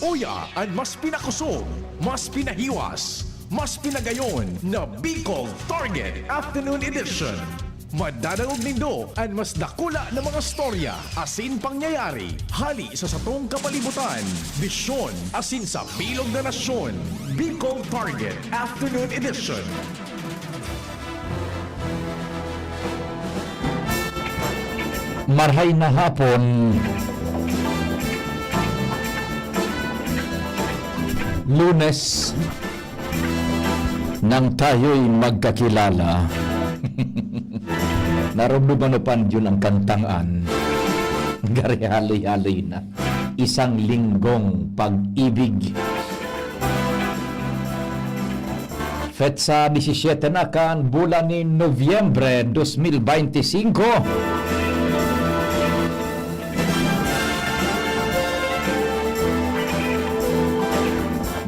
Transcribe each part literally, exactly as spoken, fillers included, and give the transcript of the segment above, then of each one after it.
Uya an mas pinakosog, mas pinahiwas, mas pinagayon na Bicol Target Afternoon Edition. Madadangog nindo an mas dakula na mga storya asin pangyayari hali sa satong kapalibutan, bisyon asin sa bilog na nasyon. Bicol Target Afternoon Edition. Marhay na hapon, Lunes, nang tayo'y magkakilala. Narumduman na pa niyo ang kantang an, gari haloy-haloy na. Isang linggong pag-ibig. Petsa disisiete na kan bulan ni Nobyembre dos mil baynte singko.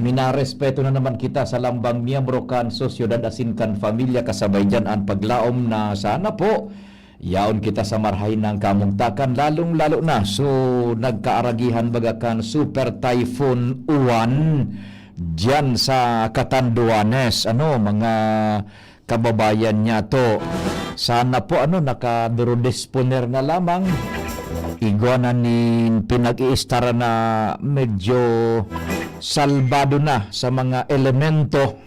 Minarespeto na naman kita sa lambang miyembro kan sosyedad asin kan pamilya, kasabay diyan an paglaom na sana po yaon kita sa marahay na kamugtakan, lalong-lalo na so nagkaaragihan baga kan Super Typhoon Uwan diyan sa Catanduanes, ano, mga kababayan niyato. Sana po, ano, nakadurodisponer na lamang. Igwa na nin pinag-iistara na medyo salbado na sa mga elemento.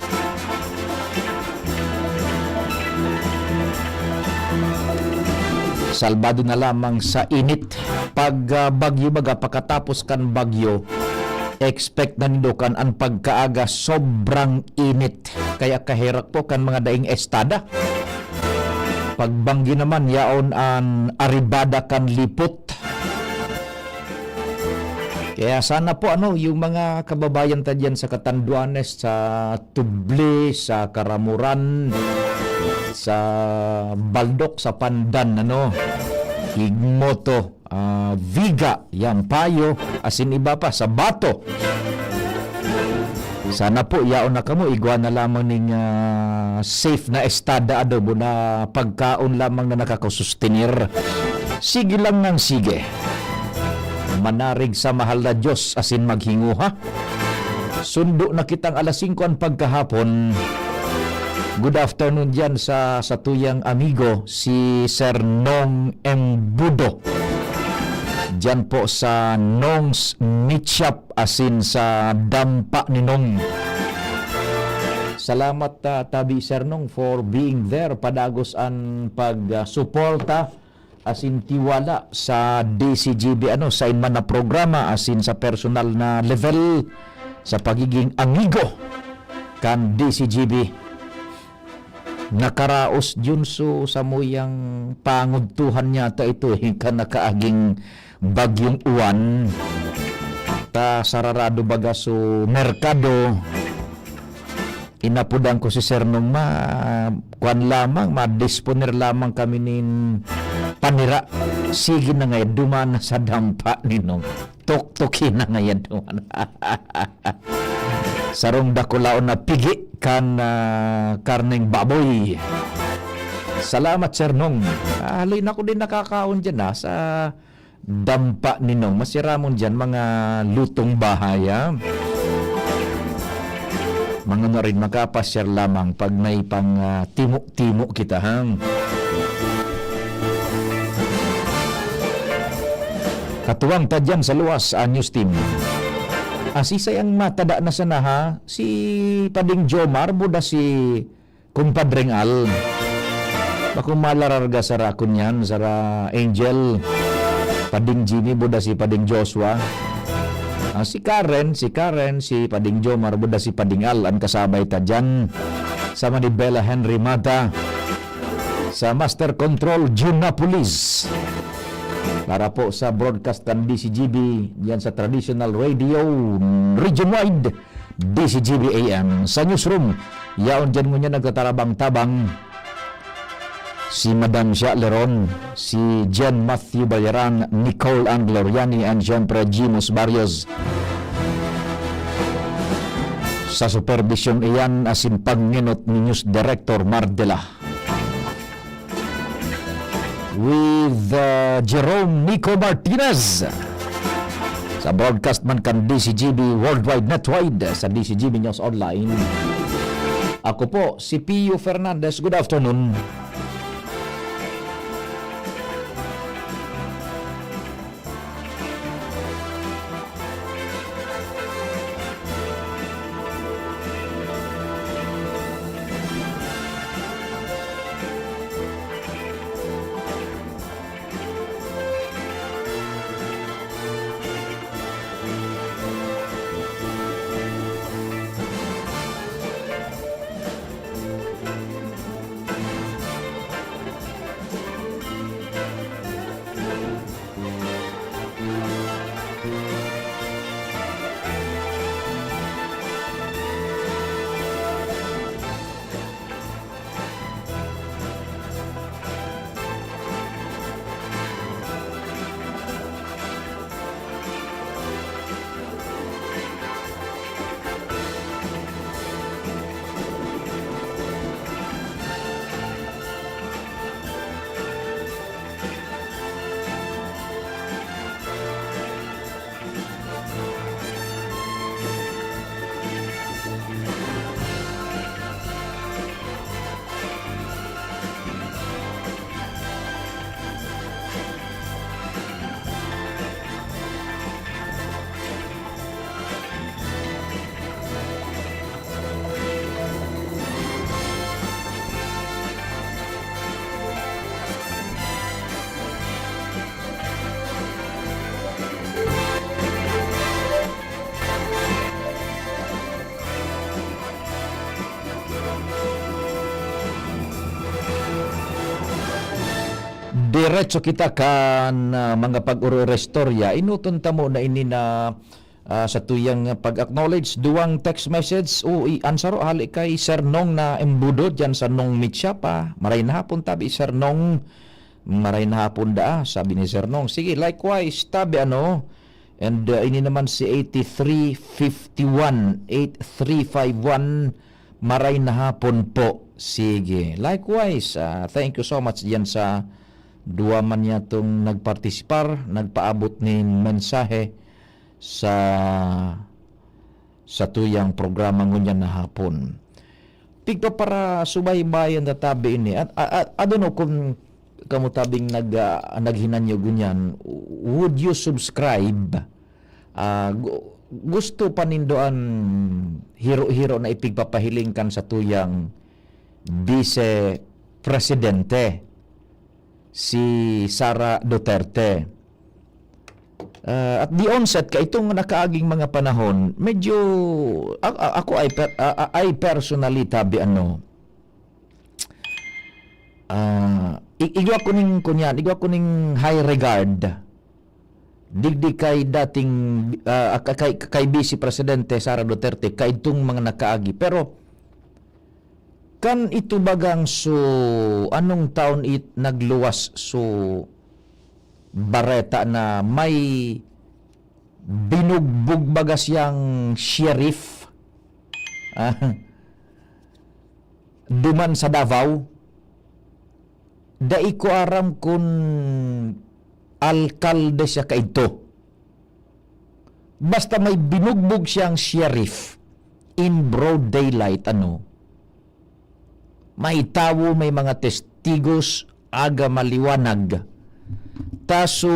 Salbado na lamang sa init. Pag, ah, bagyo baga, pakatapos kan bagyo, expect na nindo kan an pagkaaga sobrang init. Kaya kaherak po kan mga daing estada. Pagbanggi naman, yaon an aribada kan lipot. Kaya sana po, ano, yung mga kababayan ta diyan sa Catanduanes, sa Tubli, sa Caramoran, sa Baldoc, sa Pandan, ano, Higmoto, ah, Viga, Yampayo, asin iba pa, sa Bato. Sana po, yaon na kamo, igwa na lamang ning, ah, safe na estada, adobo na pagkaon lamang na nakakasustenir. Sige lang nang sige. Manarig sa mahal na Diyos asin maghinguha. Sundo na kitang alas singko an pagkahapon. Good afternoon diyan sa satuyang amigo, si Sir Nong Embudo. Diyan po sa Nong's Meat Shop asin sa Dampa ni Nong. Salamat, ah, tabi, Sir Nong, for being there. Padagos an pag, ah, suporta asin tiwala sa D C G B, ano, sa inman na programa asin sa personal na level sa pagiging amigo kan D C G B. Nakaraos, Junso, samuyang pangudtuhan niyata ito, eh, kan nakaaging bagyong uwan. Ta sararado baga so merkado. Inapodan ko si Sir Nong, ma-, kuwan lamang, madisponer lamang kami nin panira. Sige na ngayon, duman na sa dampa ni Nong. Tuktukin na ngayon, duman. Sarong dakulaon na pigi kan, ah, karneng baboy. Salamat, Sir Nong. Ah, haloy na ko din nakakaon dyan, ah, sa dampa ni Nong. Masiramon dyan, mga lutong bahay, ah. Mga na rin, makapasyar lamang pag may pang, ah, timo-timo kita, ha? Katuwang ta dyan sa luwas, ah, news team. Asisay ang matada na sana, ha? Si Pading Jomar, buda si Kumpadreng Al. Bakong malararga sara kunyan, sara Angel. Pading Jimmy, buda si Pading Joshua. Ah, si Karen, si Karen, si Pading Jomar, buda si Pading Al, an kasabay ta dyan. Sama ni Bella Henry Mata. Sa Master Control, Jun Napolis. Para po sa broadcast kan D C G B, yan sa Traditional Radio, region wide, D C G B A M. Sa newsroom, yaon dyan ngunyan nagtatarabang-tabang si Madam Sha Leron, si Jen Matthew Bayaran, Nicole Ann Gloriani, and siyempre, Jimus Barrios. Sa supervision iyan, asin pagninot ni News Director Mardela. With, uh, Jerome Nico Martinez. Sa broadcast man kan D C G B Worldwide Netwide, sa D C G B News Online. Ako po, si Pio Fernandez. Good afternoon. Diretso kita kan, ah, mga pag-oro-oro istorya. Enoton ta muna ini na, ah, sa tuyang pag-acknowledge. Duwang text message. O, i-, an saro hali kay Sir Nong na Embudo diyan sa Nong Michapa. Maray na hapon tabi, Sir Nong. Maray na hapon daa, sabi ni Sir Nong. Sige, likewise, tabi ano. And, uh, ini naman si eight three five one, eight three five one, maray na hapon po. Sige. Likewise, ah, thank you so much diyan sa duwa man niya tong nagpartisipar, nagpaabot nin mensahe sa, sa tuyang programa ngunyan na hapon. Pigpaparasubaybayan ta tabi ini. At, a-, a-, I don't know kung kamo tabing nag-, ah, naghinanyog ngunyan, would you subscribe? Ah, gu-, gusto pa nindo an hiro-hiro na ipigpapahiling kan satuyang Bise Presidente, si Sara Duterte? Ah, at the onset, kaitong nakaaging mga panahon, medyo, a-, a-, ako ay per-, a-, a-, ay personally, tabi ano, ah, i-, igwa ko ning, kunyan, igwa ko ning high regard. Digdi kay dating, ah, ka-, kay, kay Vice Presidente Sara Duterte, kaidtong mga nakaagi. Pero, kan ito bagang so, anong taon it nagluwas so bareta na may binugbog baga siyang sheriff, ah, duman sa Davao? Dai ko aram kun alkalde siya kaidto. Basta may binugbog siyang sheriff in broad daylight, ano? May tawo, may mga testigos, aga maliwanag. Ta so,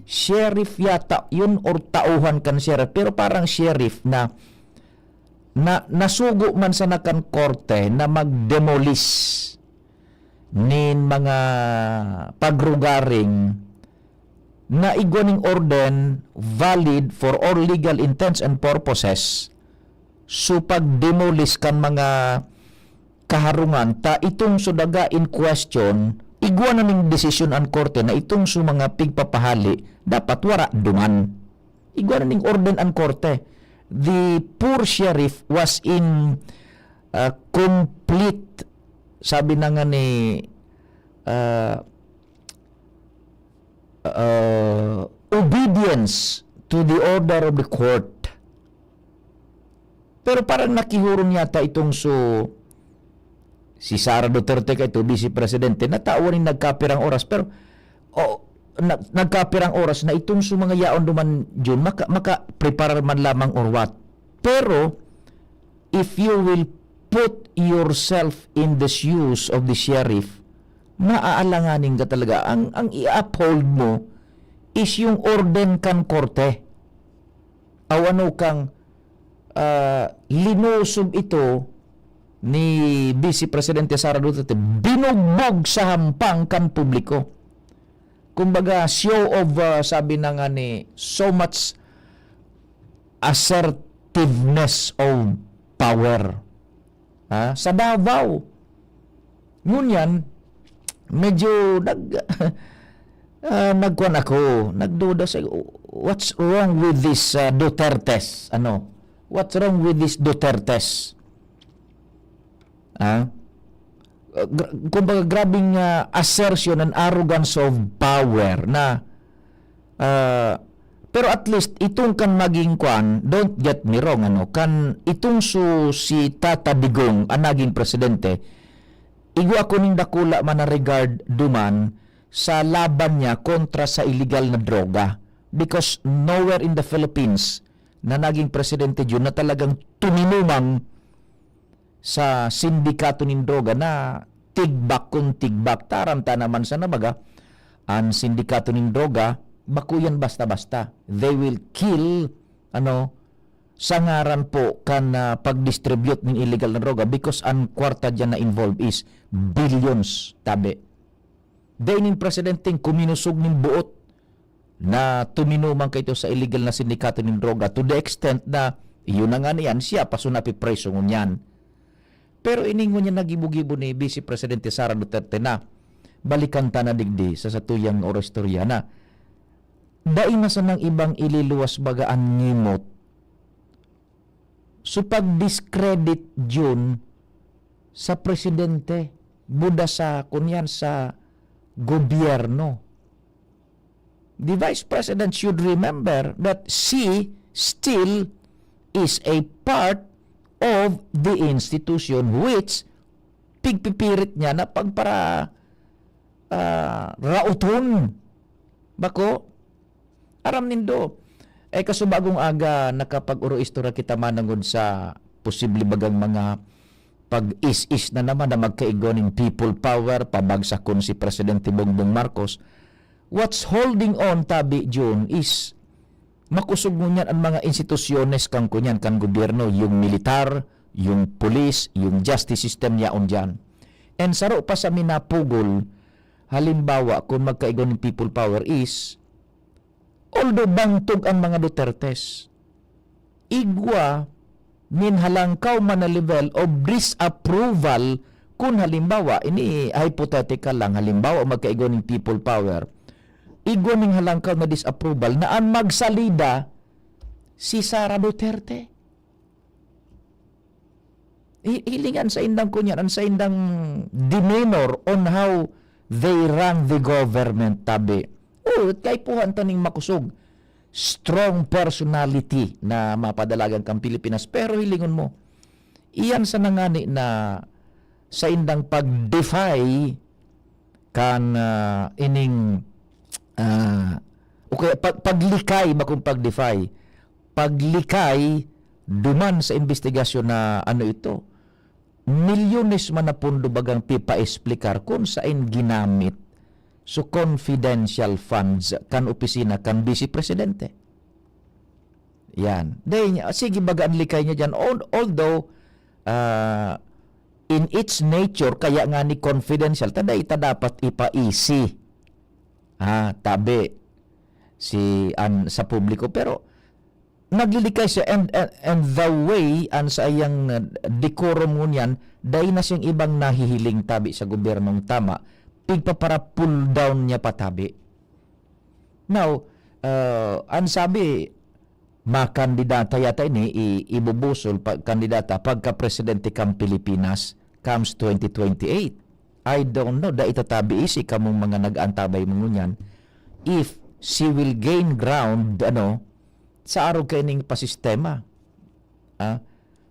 sheriff yata yun or tauhan kan sheriff, pero parang sheriff na, na nasugo man sana kan korte na mag-demolish nin mga pagrugaring na igwa ning orden valid for all legal intents and purposes. So, pag-demolish kan mga kaharungan, ta itong so daga in question, igwa na ning desisyon an korte na itong so mga pigpapahali dapat wara duman. Igwa na ning orden an korte. The poor sheriff was in, uh, complete, sabi na nga ni, uh, uh, obedience to the order of the court. Pero parang nakihuron yata itong so, si Sara Duterte kaito, Vice Presidente, natawan nin nagkapirang oras. Pero, oh, na, nagkapirang oras na itong sa mga yaon duman, Jun, maka, maka-prepare man lamang or what. Pero, if you will put yourself in the shoes of the sheriff, maaalanganin ka talaga. Ang, ang i-uphold mo is yung orden kan korte. Aw ano kang, ah, linusob ito ni Vice Presidente Sara Duterte, binugbog sa hampang kan publiko. Kumbaga, show of, ah, sabi na nga ni, so much assertiveness of power. Ha? Sa Davao. Ngunyan, medyo nag-, ah, nagkuan ako, nagduda sa, "What's wrong with this, ah, Dutertes?" Ano? "What's wrong with this Dutertes?" Ah? Ah, gra-, kumbaga, grabing, ah, assertion and arrogance of power na, ah, pero at least, itong kan maging kwan, don't get me wrong, ano, kan itong su-, si Tata Digong, ang naging presidente, igwa ko ning dakula man na regard duman sa laban niya kontra sa illegal na droga. Because nowhere in the Philippines na naging presidente yun na talagang tuminumang sa sindikato nin droga na tigbak kun tigbak. Taranta naman sa nabaga, ang sindikato nin droga, bako yan basta-basta. They will kill, ano, sa ngaran po kan, ah, pag-distribute nin illegal na droga because ang kwarta dyan na involved is billions, tabi. Dai nin presidenteng kuminusog nin buot na tuminumang kaito sa illegal na sindikato nin droga to the extent na iyon na nga niyan, siya pa so napipreso ngunyan. Pero ini ngunyan nagibo-gibo ni Vice Presidente Sara Duterte na balikan ta na digdi sa satuyang orostorya na dai na sanang ibang ililuwas baga an ngimot. So, pag-discredit yun sa presidente, buda sa, kunyan, sa gobyerno. The vice president should remember that she still is a part of the institution which pigpipirit niya na pagpara-, ah, raoton. Bako, aram nindo, eh, kasubagong aga nakapag-oro-istorya kita manangod sa posible bagang mga pag-is-is na naman na magkaigwa nin people power, pabagsakon si Presidente Bongbong Marcos. What's holding on, tabi, Jun, is makosog ngunyan an mga institusyones kan kunyan, kan gobyerno, yung militar, yung pulis, yung justice system yaon diyan. And saro pa sa minapugol, halimbawa, kung magkaigwa nin people power is, although bangtog ang mga Dutertes, igwa nin halangkaw man na level of disapproval kun halimbawa, ini hypothetical lang, halimbawa magkaigwa nin people power, igwa ning halangkaw na disapproval na an magsalida si Sara Duterte. Hi-, hiling an saindang kunyan, an saindang demeanor on how they run the government, tabi. Oh, kaipuhan ta ning makosog, strong personality na mapadalagan kan Pilipinas. Pero hilingon mo, iyan sana ngani na saindang pag-defy kan, ah, ining, ah, o kaya pag-, paglikay, bakong pag-defy, paglikay duman sa imbestigasyon na ano ito, milyones man na pondo bagang pipaexplikar kun saen ginamit so confidential funds kan opisina kan Vice Presidente. Yan. Dahil niya, sige, baga ang likay niya dyan. Al-, although, ah, in its nature, kaya nga ni confidential, ta dai ta dapat ipaisi. Ah, tabi si an sa publiko. Pero naglilikay siya and, and, and the way an sa iyang, uh, decorum ngunyan, dai na siyang ibang nahihiling tabi sa gobyernong tama, pigpapara-pull down niya pa tabi. Now, uh, an sabi, makandidata yata ini, i-, ibubusol pa, kandidata pagka presidente kan Pilipinas comes twenty twenty-eight. I don't know, dai ta tabi isi kamong mga nag-antabay mo ngunyan, if she will gain ground, ano, sa arog kaining pasistema. Ah,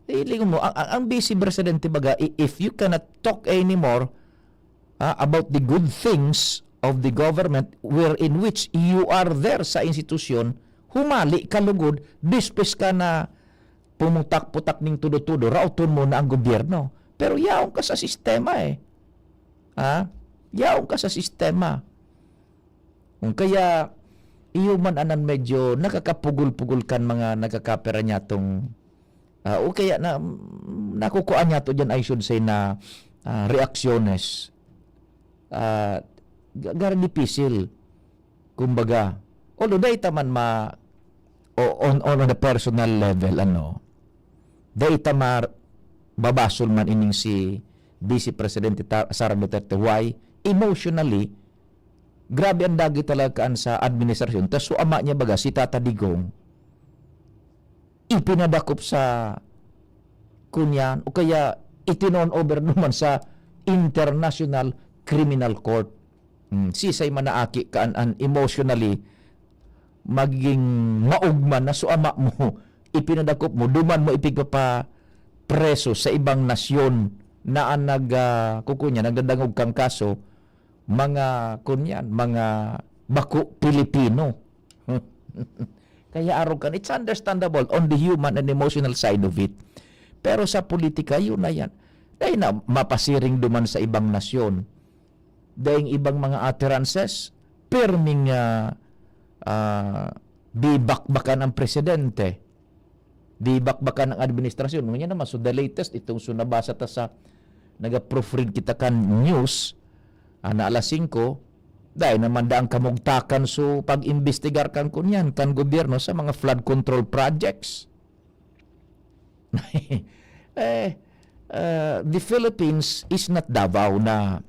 hiling mo, ang, ang, ang Vice Presidente baga, i-, if you cannot talk anymore, ah, about the good things of the government wherein which you are there sa institusyon, humali ka lugod, dispes ka na pumutak-putak ning tudo-tudo, raoton mo na ang gobyerno. Pero yaon ka sa sistema eh. Ha? Yaon ka sa sistema. Kung kaya, iyo man anan medyo nakakapugol-pugol kan mga nagkakapera niya tong, ah, o kaya na, nakukuha niya to dyan, I should say, na ah, reaksyones. Ah, ga- gara dipisil. Kumbaga, although dahil ta man ma, o, on, on, on a personal level, ano, dahil ta mar, babasol man ining si Vice Presidente Ta- Sara Duterte. Why? Emotionally, grabe ang dagi talaga kaan sa administrasyon. Tas so ama niya baga, si Tata Digong, ipinadakop sa kunyan o kaya itinon over naman sa International Criminal Court. Hmm, sisay man na aki kaan an emotionally magiging maugman na so ama mo, ipinadakop mo, duman mo ipigpapapreso sa ibang nasyon na ang nag, ah, kukunya, nagdadangog kang kaso, mga, kunyan, mga bako Pilipino. Kaya arogan, it's understandable on the human and emotional side of it. Pero sa politika, yun na yan. Dahil na mapasiring duman sa ibang nasyon. Dahil ibang mga utterances, pirming ah, ah, di bakbakan ang presidente. Di bakbakan ang administrasyon. Ngunyan naman, so the latest, itong so nabasa ta sa, naga-proofread kita kan news, ah, na alas singko, dahil naman da ang kamugtakan so pag-imbestigar kan kunyan, kan gobyerno sa mga flood control projects. eh, ah, the Philippines is not Davao na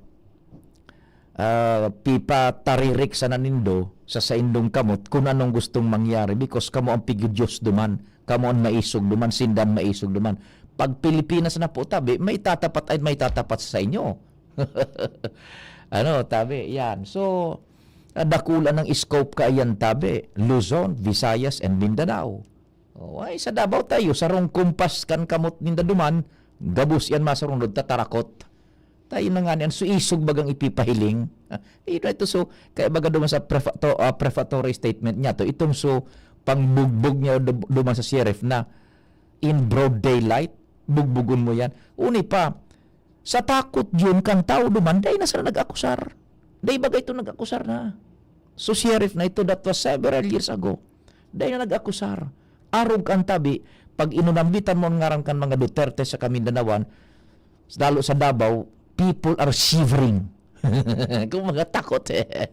ah, pipataririk sana nindo sa saindong kamot kung anong gustong mangyari because kamo ang pigdiyos duman, kamo ang maisog duman, sinda ang maisog duman. Pag Pilipinas na po, tabi, may tatapat ay may tatapat sa inyo. Ano, tabi, yan. So, ah, dakula ng scope kaiyan, tabi. Luzon, Visayas, and Mindanao. Oh, ay, sa Davao tayo, sarong kumpas kan kamot ninda duman, gabos yan masarong tatarakot. Tayo na nga niyan, so isog bagang ipipahiling. Yun na ito, so, kaya baga duman sa prefato, ah, prefatory statement niya to, itong so, pangbugbog niya du- duman sa sheriff na in broad daylight, bugbugon mo yan. Uni pa, sa takot yun kan tawo duman, dai na sila nag-akusar. Dai baga ito nag-akusar na. So, sheriff na ito, that was several years ago. Dai na nag-akusar. Arog kan tabi, pag inunambitan mo ang ngaran kan mga Duterte sa Kamindanawan, lalo sa Davao, people are shivering. Kung mga takot eh.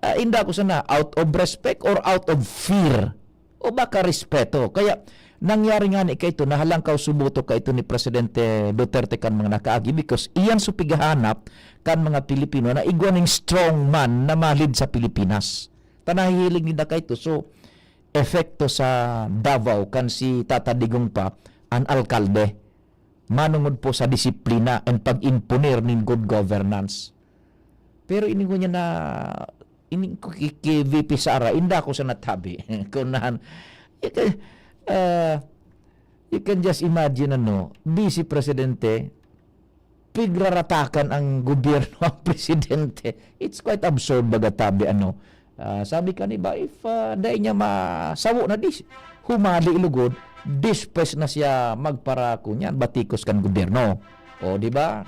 Ah, inda ko sana, out of respect or out of fear? O baka respeto? Kaya nangyari nga ni kaito, nahalangkaw subuto kaito ni Presidente Duterte kan mga nakaagi because iyan so pighahanap kan mga Pilipino na igwa ning strong man na malid sa Pilipinas. Ta nahihiling ninda kaito. So, epekto sa Davao kan si Tata Digong pa, an alkalde, manongod po sa disiplina and pag-imponer nin good governance. Pero ini ko niya na, ini ko ki, ki V P Sara, inda ko sa natabi. Kunahan, you can, ah, you can just imagine, ano, Vice Presidente, pigraratakan ang gobyerno ang presidente. It's quite absurd, baga tabi, ano. Ah, sabi ka ni ba, if ah, dai niya masawo na di, humali lugod, dispes na siya magparakunyan, batikos kan gobyerno. O, di ba?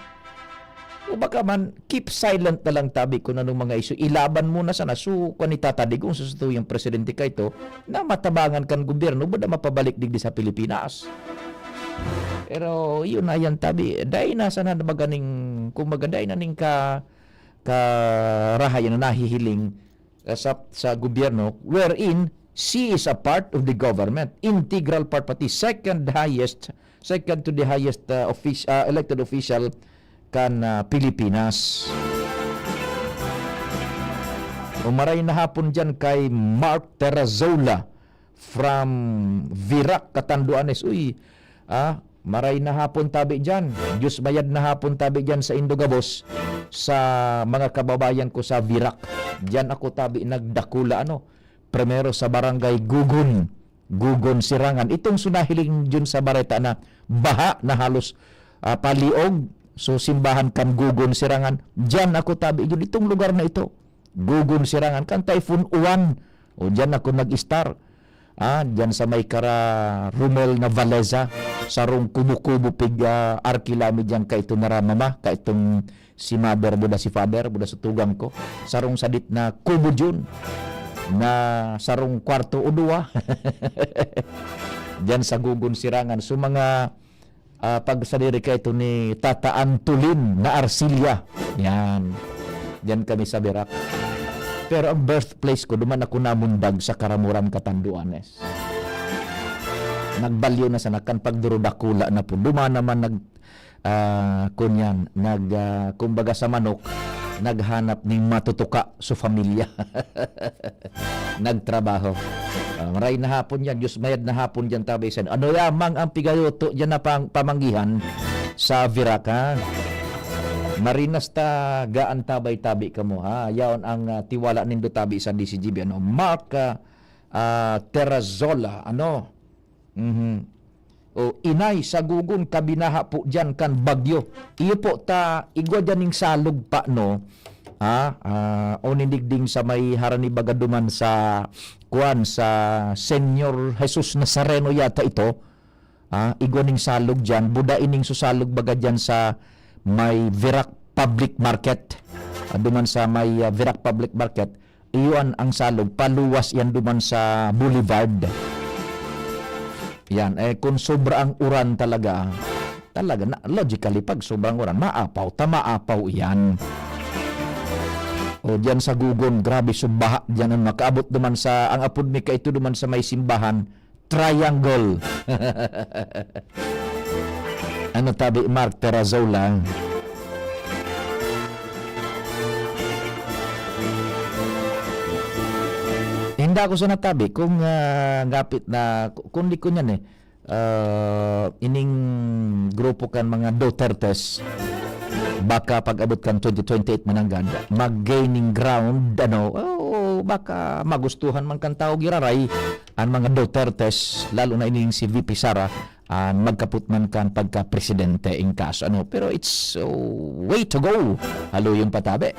O baka man, keep silent na lang tabi kung anong mga isyu. Ilaban mo na sana. So, kung itatadig kung susutuyan presidente ka ito, na matabangan kan gobyerno, ba na mapabalik digdi sa Pilipinas? Pero yun na yan tabi. Dai na sana na maganing, kumbaga, dai na ning ka, karahayan na nahihiling ah, sa, sa gobyerno, wherein she is a part of the government, integral part pati, second highest, second to the highest ah, offic- ah, elected official kan ah, Pilipinas. Umaray na hapon dyan kay Mark Terrazola from Virac, Catanduanes. Uy, ah, maray na hapon tabi dyan. Diyos mayad na hapon tabi dyan sa Indogabos, sa mga kababayan ko sa Virac. Diyan ako tabi nagdakula, ano, primero sa barangay Gugon. Gugon, Sirangan. Itong sunahiling dyan sa bareta na baha na halos ah, paliog. So, simbahan kan Gugon, Sirangan. Diyan ako tabi dyan. Itong lugar na ito. Gugon, Sirangan, kan Typhoon Uwan. O, diyan ako nag-star. Ah, diyan sa may kara Romel na Valeza, sarong kubo-kubo pig, ah, arkila mi diyan kaito na ramama, kaitong si mother, buda si father, buda sa tugang ko. Sarong sadit na kubo diyon, na sarong kwarto o duwa. Diyan sa Gugon, Sirangan. So, mga ah, pagsadiri kaito ni Tata Antolin na Arcilla. Yan. Diyan kami sa Virac. Pero ang birthplace ko, duman ako namundag sa Karamuran, Catanduanes. Nagbalyo na sana kan pagduro dakula na po. Duman naman nag, ah, kunyan, nag, ah, kumbaga sa manok, naghanap ning matutuka sa pamilya. Nagtrabaho. Ah, maray na hapon yan, Diyos mayad na hapon dyan, tabi sa inyo. Ano yamang ang pigaluto dyan na pang-, pamanggihan sa Virac, ha? Marinas ta gaan tabay-tabi kamo, ha? Yaon ang, ah, tiwala nindo tabi sa D C G B, ano? Mark, ah, ah, Terrazola, ano? Mhm. O, inay, sagugon, kabinaha po diyan kan bagyo. Iyo po ta, igwa diyan ning salog pa, no? Ha? Ah, o nindigding sa may harani baga duman sa, kuwan, sa Señor Jesus Nazareno yata ito. Ah, igwa ning salog diyan. Buda ining susalog baga diyan sa may Virac Public Market. Ah, duman sa may, ah, Virac Public Market. Iyan ang salog, paluwas yan duman sa Boulevard. Yan, eh, kung sobra ang uran talaga, talaga, na, logically, pag sobrang uran, maapaw, ta maapaw yan. O, diyan sa Gugon, grabe, subaha, diyan ang makaabot duman sa, ang apod mi kaito duman sa may simbahan, Triangle. Ano tabi, Mark Terrazola? Hindi ako sa natabi kung, ah, ngapit na, kundi ko niyan eh. Ah, ining grupo kan mga Dutertes, baka pag-abot kan twenty twenty-eight mananggad, mag-gaining ground, ano, oh, baka magustuhan man kan tawo giraray, ang mga Dutertes, lalo na ining si V P Sara, ah, magkapot man kan pagka-presidente in kaso, ano. Pero it's, oh, way to go. Haloyon pa tabi.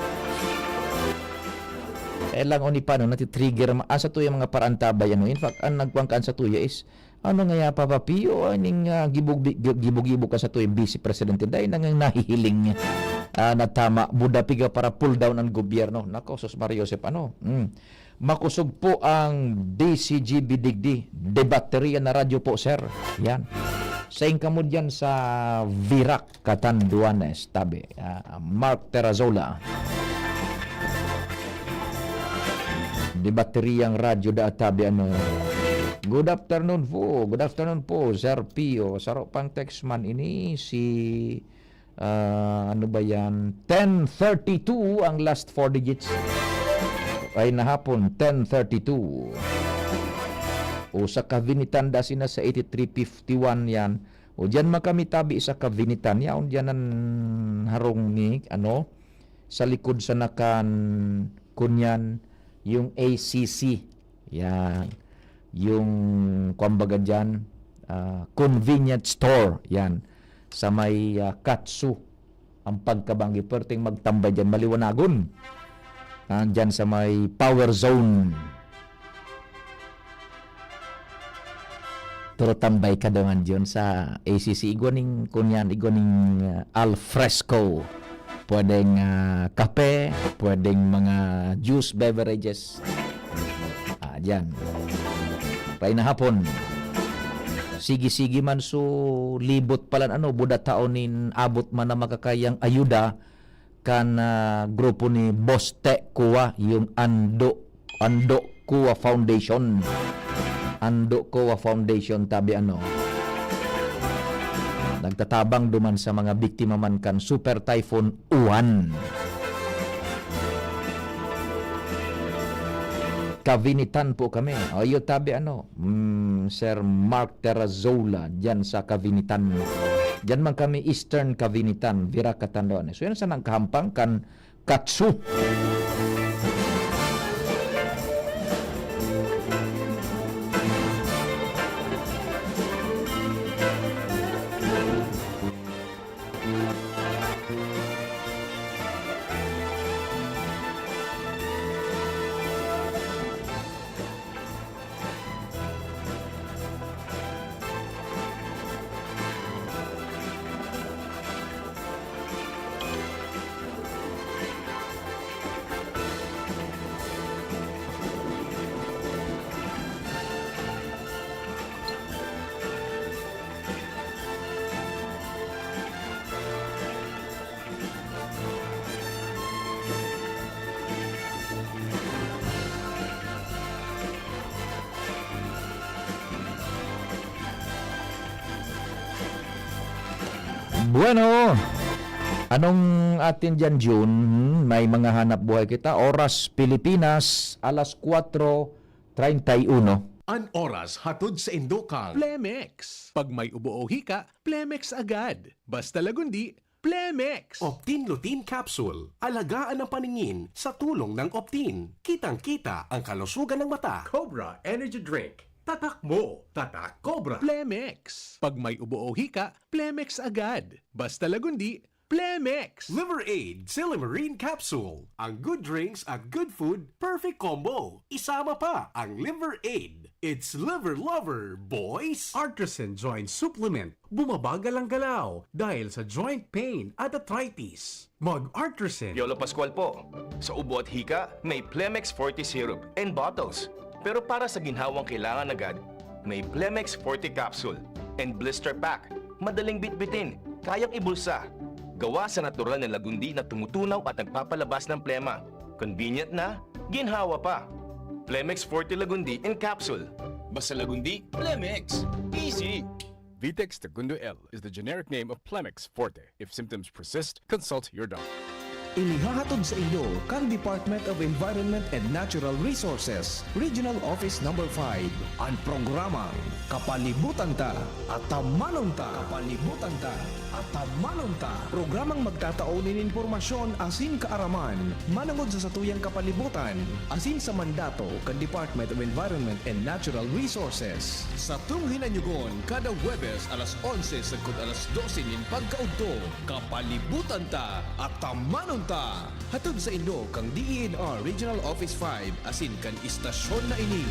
Eh, lang, oni pa, no, natitrigger ma-, ah, sa tuya mga paraantabay, ano. In fact, ang nagkuhan kan sa tuya is, ano nga ya, Papa Pio, ah, ning, ah, gibog-, gi-, gibo-gibo ka sa tuya, Vice Presidente, dahil nang nahihiling, ah, na tama, buda piga para pull down ang gobyerno. Nako, sus, Mario Joseph, ano? Mm. Makosog po ang D C G B digdi, de baterya na radyo po, sir. Yan. Saing kamo dyan sa Virac, Catanduanes, tabi. Ah, Mark Terrazola. De bateryang radyo da tabi, ano. Good afternoon po. Good afternoon po, Sir Pio. Saro pang text man ini si Ah, ano ba yan? Ten thirty-two ang last four digits. Ay, nahapon, ten thirty-two. O sa Cavinitan, da sina sa eighty-three fifty-one yan. O diyan man kami tabi sa Cavinitan. Yaon diyan ang harong ni, ano, sa likod sa nakan, kunyan, yung A C C. Yan. Yung, kumbaga dyan, ah, convenience store. Yan. Sa may, ah, Katsu. Ang pagkabanggi, perting magtambay dyan, maliwanagon. Ah, dyan sa may power zone. Pero tambay ka daw man dyan sa A C C. Igwa ning, kunyan, igwa ning, ah, al fresco. Pwedeng, ah, kape, pwedeng mga juice, beverages. Ah, diyan. Painahapon. Sige-sige man so libot palan ano, buda taon nin abot man na makakayang ayuda kan, ah, grupo ni Boss Te Kua, yung Ando, Ando Kua Foundation. Ando Kua Foundation, tabi ano. Nagtatabang duman sa mga biktima man kan Super Typhoon Uwan. Cavinitan po kami. O, iyo tabi ano, mm, Sir Mark Terrazola, dyan sa Cavinitan. Dyan man kami, Eastern Cavinitan, Virac, Catanduanes. So, yan sa nagkahampang kan Katsu. Bueno, anong atin diyan, June? Hmm, may mga hanap buhay kita. Oras Pilipinas, alas kwatro treinta y uno. An oras hatod sa indo kang Plemex. Pag may ubo o hika, Plemex agad. Basta lagundi, Plemex. Optin Lutein Capsule. Alagaan ang paningin sa tulong ng Optin. Kitang-kita ang kalusugan ng mata. Cobra Energy Drink. Tatak mo, tatak Cobra. Plemex. Pag may ubo o hika, Plemex agad. Basta lagundi, Plemex. Liver Aid Silimarin Capsule. Ang good drinks at good food, perfect combo. Isama pa ang Liver Aid. It's Liver Lover, boys! Artisan Joint Supplement. Bumabagal ang galaw dahil sa joint pain at arthritis. Mag-Artisan. Piolo Pascual po. Sa ubo at hika, may Plemex Forte Syrup and bottles. Pero para sa ginhawang kailangan agad, may Plemex Forte Capsule and Blister Pack. Madaling bitbitin, kayang ibulsa. Gawa sa natural na lagundi na tumutunaw at nagpapalabas ng plema. Convenient na, ginhawa pa. Plemex Forte Lagundi in Capsule. Basta Lagundi, Plemex. Easy! Vitex Tagundo L is the generic name of Plemex Forte. If symptoms persist, consult your doctor. Inihahatod sa inyo kan Department of Environment and Natural Resources, Regional Office Number five, an programang Kapalibutan Ta, Atamanon Ta. Kapalibutan Ta, Atamanon Ta. Programang magtatao nin impormasyon asin kaaraman manongod sa satuyang kapalibutan asin sa mandato kan Department of Environment and Natural Resources. Satong hinanyogon kada Huwebes alas onse sagkod alas dose nin pagkaudto. Kapalibutan Ta, Atamanon Ta! Hatod sa inyo kan D E N R Regional Office five asin kan istasyon na ini.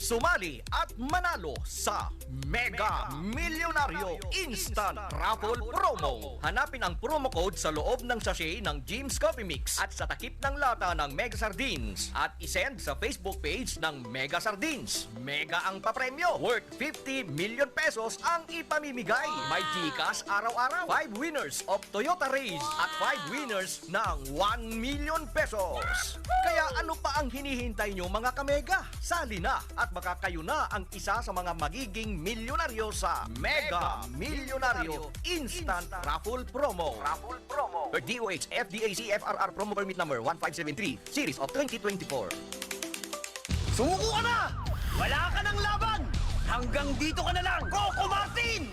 Sumali at manalo sa Mega Milyonaryo Instant Raffle Promo. Hanapin ang promo code sa loob ng sachet ng Jim's Coffee Mix at sa takip ng lata ng Mega Sardines at isend sa Facebook page ng Mega Sardines. Mega ang papremyo, worth fifty million pesos ang ipamimigay. May GCash araw-araw, five winners of Toyota Rays at five winners ng one million pesos. Kaya ano pa ang hinihintay nyo, mga kamega? Sali na at baka kayo na ang isa sa mga magiging milyonaryo sa Mega Milyonaryo Instant Raffle Promo. Raffle Promo. D O H F D A C F R R Promo Permit Number one five seven three, Series of twenty twenty-four. Sumuko ka na! Wala ka nang laban! Hanggang dito ka na lang, Coco Martin!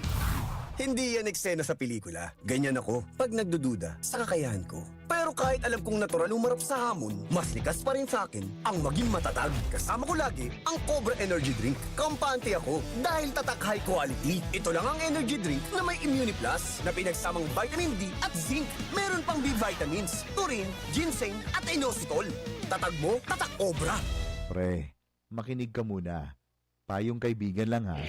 Hindi yan eksena sa pelikula. Ganyan ako pag nagdududa sa kakayahan ko. Pero kahit alam kong natural umarap sa hamon, mas likas pa rin sa akin ang maging matatag. Kasama ko lagi ang Cobra Energy Drink. Kampante ako dahil tatak high quality. Ito lang ang energy drink na may Immuniplus na pinagsamang vitamin D at zinc. Meron pang B vitamins, taurine, ginseng at inositol. Tatag mo, tatak Cobra! Pre, makinig ka muna. Payong kaibigan lang ha.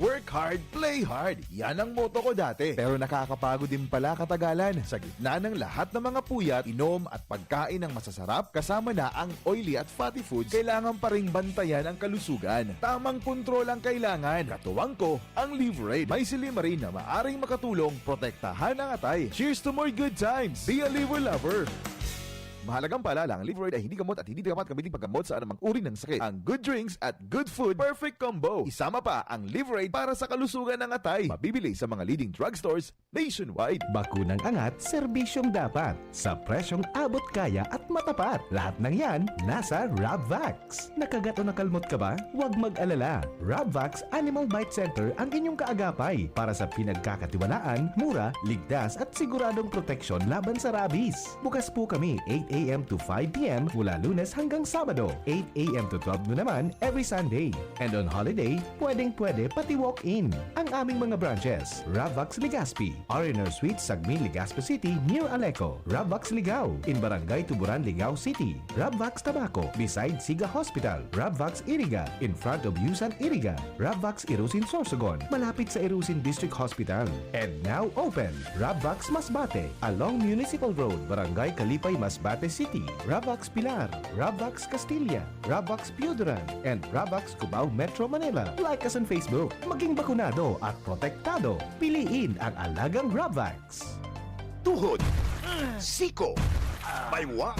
Work hard, play hard. Yan ang motto ko dati. Pero nakakapagod din pala katagalan. Sa gitna ng lahat ng mga puyat, inom at pagkain ng masasarap, kasama na ang oily at fatty foods, kailangan pa ring bantayan ang kalusugan. Tamang kontrol ang kailangan. Katuwang ko, ang Liverade. May silymarin na maaring makatulong protektahan ang atay. Cheers to more good times! Be a Liver Lover! Mahalagang paalala, ang Liverade ay hindi gamot at hindi dapat gamitin paggamot sa anumang uri ng sakit. Ang good drinks at good food, perfect combo. Isama pa ang Liverade para sa kalusugan ng atay. Mabibili sa mga leading drugstores nationwide. Bakunang angat, serbisyong dapat, sa presyong abot kaya at matapat. Lahat ng yan, nasa Rabvax. Nakagat o nakalmot ka ba? Huwag mag-alala. Rabvax Animal Bite Center ang inyong kaagapay para sa pinagkakatiwalaan, mura, ligtas at siguradong proteksyon laban sa rabies. Bukas po kami eight a.m. to five p.m. mula Lunes hanggang Sabado, eight a.m. to twelve noon naman every Sunday. And on holiday, pwedeng-pwede pati walk-in. Ang aming mga branches, Rabvax Legazpi, R and R Suite, Sagmin, Legazpi City, near Aleco, Rabvax Ligao, in Barangay Tuburan, Ligao City, Rabvax Tabaco, beside Siga Hospital, Rabvax Iriga, in front of Yusan Iriga, Rabvax Irusin Sorsogon, malapit sa Irusin District Hospital. And now open, Rabvax Masbate, along Municipal Road, Barangay Kalipay, Masbate City, Rabvax Pilar, Rabvax Castilla, Rabvax Pioduran, and Rabvax Cubao, Metro Manila. Like us on Facebook. Maging bakunado at protektado. Piliin ang alagang Rabvax. Tuhod, siko, baywa,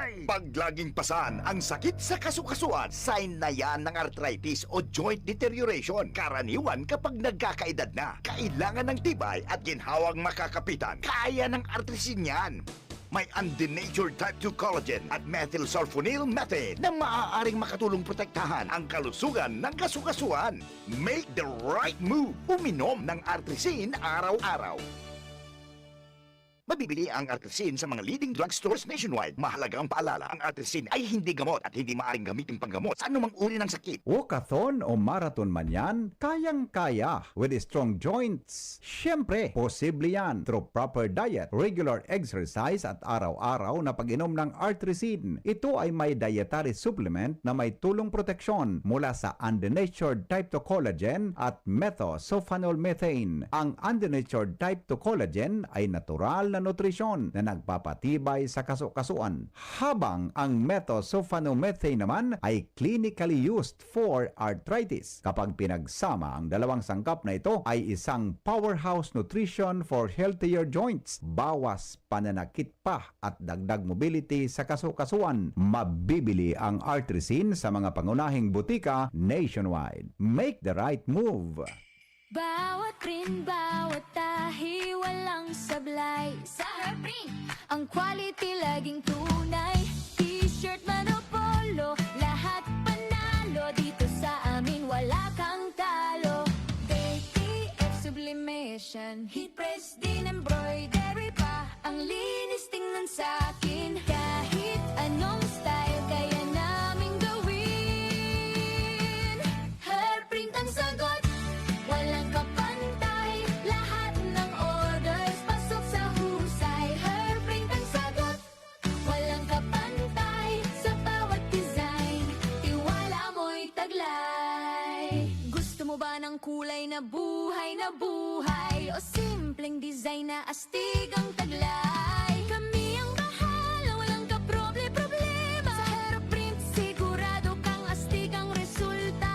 Pag laging pasan ang sakit sa kasukasuan, sign na yan ng arthritis o joint deterioration. Karaniwan kapag nagkakaedad na, kailangan ng tibay at ginhawang makakapitan. Kaya ng Artrisin yan. May undenatured type two collagen at methylsulfonyl methane na maaaring makatulong protektahan ang kalusugan ng kasukasuan. Make the right move. Uminom ng Artrisin araw-araw. Mabibili ang Artrisin sa mga leading drugstores nationwide. Mahalagang paalala, ang Artrisin ay hindi gamot at hindi maaaring gamitin panggamot sa anumang uri ng sakit. Walkathon o marathon man yan, kayang-kaya with strong joints. Siyempre, posible yan through proper diet, regular exercise at araw-araw na pag-inom ng Artrisin. Ito ay may dietary supplement na may tulong proteksyon mula sa undenatured type two collagen at methylsulfonyl methane. Ang undenatured type two collagen ay natural na nutrisyon na nagpapatibay sa kasukasuan, habang ang methylsulfonyl methane naman ay clinically used for arthritis. Kapag pinagsama, ang dalawang sangkap na ito ay isang powerhouse nutrition for healthier joints, bawas pananakit pa at dagdag mobility sa kasukasuan. Mabibili ang Artrisin sa mga pangunahing butika nationwide. Make the right move! Bawat print, bawat tahi, walang sablay. Sa Herprin, ang quality laging tunay. T-shirt man o polo, lahat panalo. Dito sa amin, wala kang talo. K T F Sublimation, Heat Press din, embroidery pa. Ang linis tingnan sa akin. Kahit anong style, kaya naming gawin. Herprint ang sagot, walang kapantay. Lahat ng orders, pasok sa husay. Herprint ang sagot, walang kapantay. Sa bawat design, tiwala mo'y taglay. Gusto mo ba ng kulay na buhay na buhay? O simpleng design na astig ang taglay? Kami ang bahala, walang kaproble-problema. Sa Herprint, sigurado kang astig ang resulta.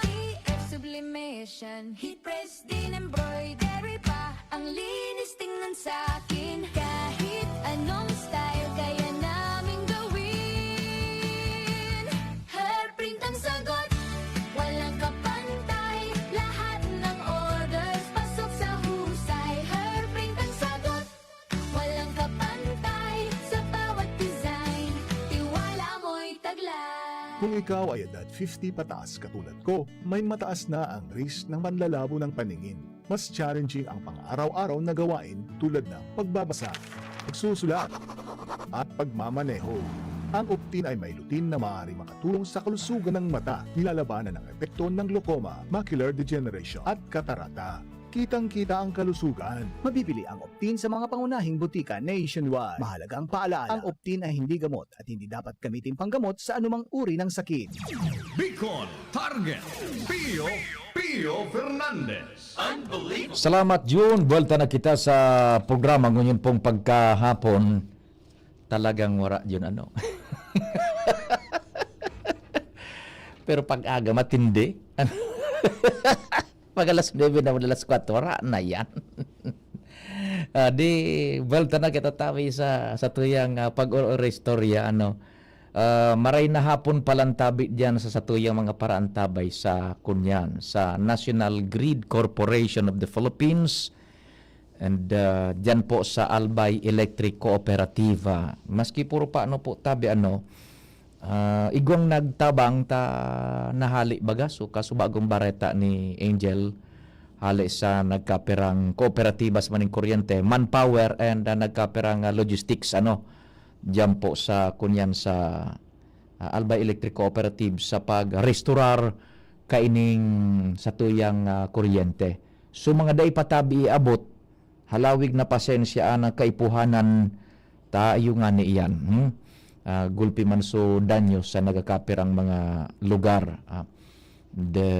K T F Sublimation, Heat Press din, embroidery pa. Ang linis tingnan sa akin. Kahit anong style, kaya naming gawin. Herprint ang sagot, walang kapantay. Lahat ng orders, pasok sa husay. Herprint ang sagot, walang kapantay. Sa bawat design, tiwala mo'y taglay. Kung ikaw ay edad fifty pataas katulad ko, may mataas na ang risk ng panlalabo ng paningin. Mas challenging ang pang-araw-araw na gawain tulad ng pagbabasa, pagsusulat, at pagmamaneho. Ang Optin ay may lutein na maaaring makatulong sa kalusugan ng mata, nilalabanan ang epekto ng glaucoma, macular degeneration, at katarata. Kitang-kita ang kalusugan. Mabibili ang Optin sa mga pangunahing butika nationwide. Mahalagang paalala, ang Optin ay hindi gamot at hindi dapat gamitin panggamot sa anumang uri ng sakit. Bicol Target, Pio, Pio Fernandez. Unbelievable. Salamat, Jun. Buwelta na kita sa programa ngunyan pong pagkahapon. Talagang wara, Jun, ano? Pero pag aga, matindi. Pag alas nuebe na, alas kwatro, wara na yan. Ah, di, buwelta na kita tabi sa, sa tuyang, ah, pag-o-, istorya, ano. Ah, maray na hapon palan tabi diyan sa satuyang mga paraantabay sa kunyan, sa National Grid Corporation of the Philippines, and, ah, diyan po sa Albay Electric Cooperativa. Maski puro paano po tabi, ano, ah, igwang nagtabang ta nahali baga, so, kaso bagong bareta ni Angel, hali sa nagkapirang kooperatibas maning kuryente, manpower, and, ah, nagkapirang, ah, logistics, ano, diyan po sa, kunyan sa, ah, Albay Electric Cooperative sa pag-restorar kaining satuyang, ah, kuryente. So, mga dai pa tabi iabot, halawig na pasensya ang kaipuhanan tayo nga ni iyan, hmm? Ah, gulpi man so danyo sa nagakapirang mga lugar, ah. The,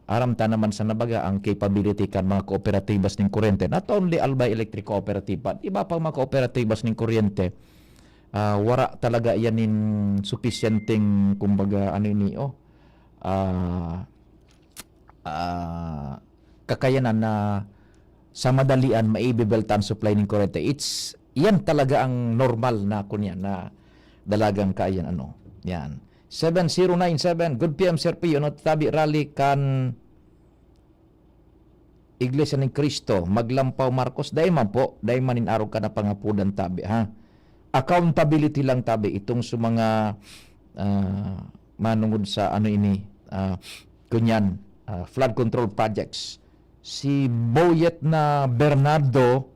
aram ta naman sa nabaga ang capability kan mga kooperatibas ning kuryente. Not only Albay Electric Cooperative, but iba pang mga kooperatibas ning kuryente, ah, wara talaga yan nin supisyenteng, kumbaga, ano ini, oh, ah, kakayanan na sa madalian maibibelta ang supply ning kuryente. It's, yan talaga ang normal na, kunya, na Dalagang kaiyan, ano. Yan. Seven zero nine seven, "Good P M, Sir Pio, no, tabi rally kan Iglesia ni Cristo, Maglampaw, Marcos." Dai man po, dai man in arog ka na pangapudan tabi, ha? Accountability lang tabi, itong sa mga, ah, manungod sa ano ini, ah, kunyan, ah, flood control projects. Si Boyet na Bernardo,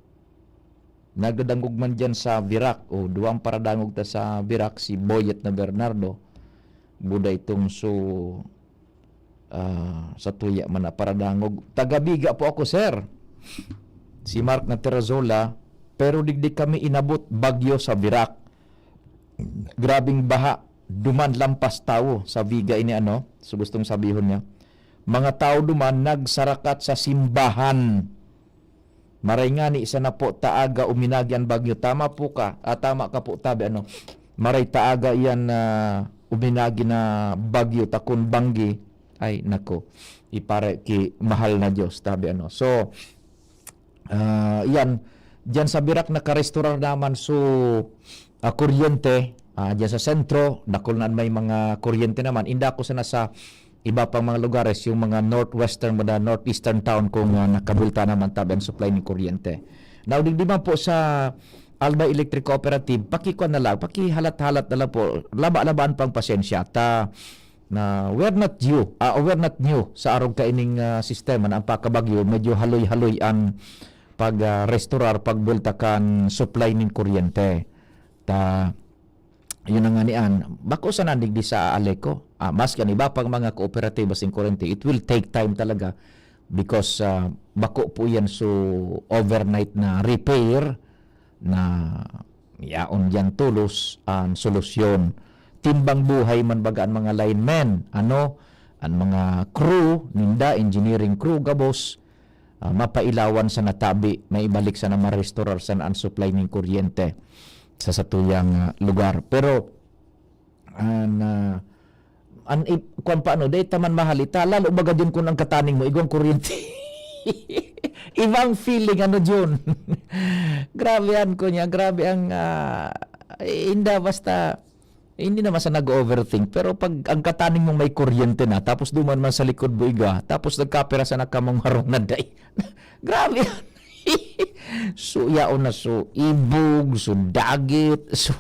nagdadangog man diyan sa Virac. O, duwang paradangog ta sa Virac, si Boyet na Bernardo. Buda itong so, ah, sa tuya man na paradangog. "Taga Biga po ako, sir." Si Mark na Terrazola, "Pero digdi kami inabot, bagyo sa Virac. Grabing baha, duman lampas tawo sa Viga ini, ano?" So, gustong sabihon niya, "Mga tao duman nagsarakat sa simbahan." Maray ngani sana po ta aga uminagi an bagyo. Tama po ka. Ah, tama ka po, tabi, ano. Maray ta aga iyan na uminagi na bagyo, ta kun banggi. Ay, nako. Ipare ki mahal na Diyos, tabi, ano. So, ah, iyan. Diyan sa Birak, nakarestorar naman so, ah, kuryente. Ah, diyan sa sentro, dakul na may mga kuryente naman. Inda ko sana sa iba pang mga lugares, yung mga northwestern, mga northeastern town, kung, ah, nakabulta naman tabi ang supply ng kuryente. Now, digdi man po sa Albay Electric Cooperative, pakikuan na lang, pakihalat-halat na lang po, laba-labaan pang pasensya. Ta, na we're not new, ah, we're not new sa arog kaining, ah, sistema na ang pakabagyo, medyo haloy-haloy ang pag, ah, restorar, pagbulta kan supply nin kuryente. Ta, yun na nga ni an, bako sana digdi sa Aleco. Ah, maski an iba pang mga kooperatiba sing kuryente, it will take time talaga because, ah, bako po yan so overnight na repair na yaon diyan tolos an solusyon. Timbang buhay man baga an mga linemen, ano, an mga crew ninda, engineering crew, gabos, ah, mapailawan sa natabi, maibalik sana, marestorar sana an supply nin kuryente sa satuyang, ah, lugar. Pero, an, ah, an ib-, kwan pa, ano, dai ta man mahalita, lalo baga din kun ang kataning mo, igwang kuryente. Ibang feeling, ano, Jun? Grabe an kunya, grabe ang, ah, inda, basta, hindi naman sa nag-overthink, pero pag ang kataning mong may kuryente na, tapos duman man sa likod mo iga, tapos nagkapira sana kamong harong na dai. Grabe. So, yaon na, so, ibog, so, dagit, so,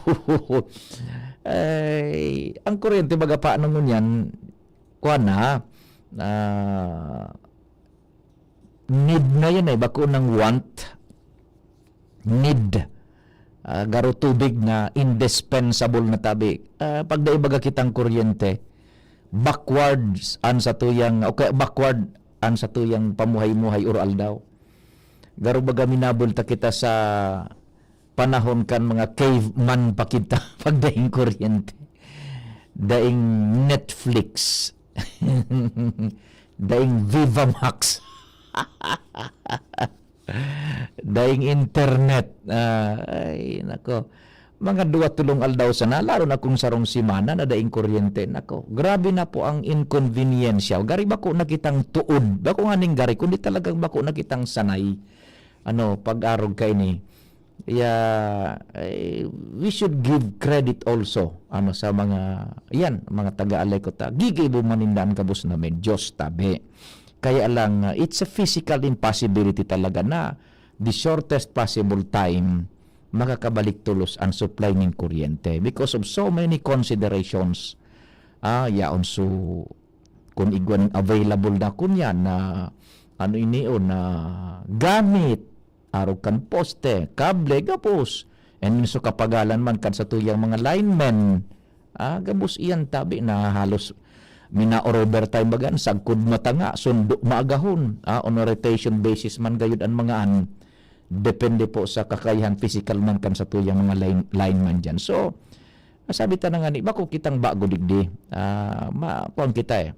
ay, ang kuryente, baga pa, ano ngunyan, kuwan na, ah, need na yan eh, bako ng want, need. Ah, garo tubig na indispensable na tabi. Ah, pag dai baga kitang kuryente, backwards an satuyang, o kaya backward an satuyang pamuhay-muhay or aldaw. Garo baga minabulta kita sa panahon kan mga caveman pa kita pag daing kuryente. Daing Netflix. Daing Viva Max. Daing internet. Ah, ay, nako. Mga duwa, tolong aldaw sana, lalo na kung sarong semana na daing kuryente. Nako, grabe na po ang inkonbenyensiya. Gari bako na kitang tuod. Bako nga ning gari, kundi talagang bako na kitang sanay. Ano, pag-arog kaini. Yeah, eh, we should give credit also, ano, sa mga, yan, mga taga-Aleco ta. Gigibo man ninda an gabos na medyos, tabi. Kaya lang, uh, it's a physical impossibility talaga na the shortest possible time makakabalik tolos ang supply nin kuryente because of so many considerations. Ah, yaon so, kung igwa nin available na kunyan na, ano ini, o na gamit, arog kan poste, kable, gabos. And so kapagalan man kan satuyang mga linemen, ah, gabos iyan tabi na halos mina-overtime bagan, sagkod matanga, sundo maagahon, ah, on a rotation basis man gayud an mga an. Depende po sa kakayahan physical man kan satuyang mga line, lineman diyan. So, sabi ta na nga ni, bako kitang bago digdi. Ah, ma-, kuwan kita eh.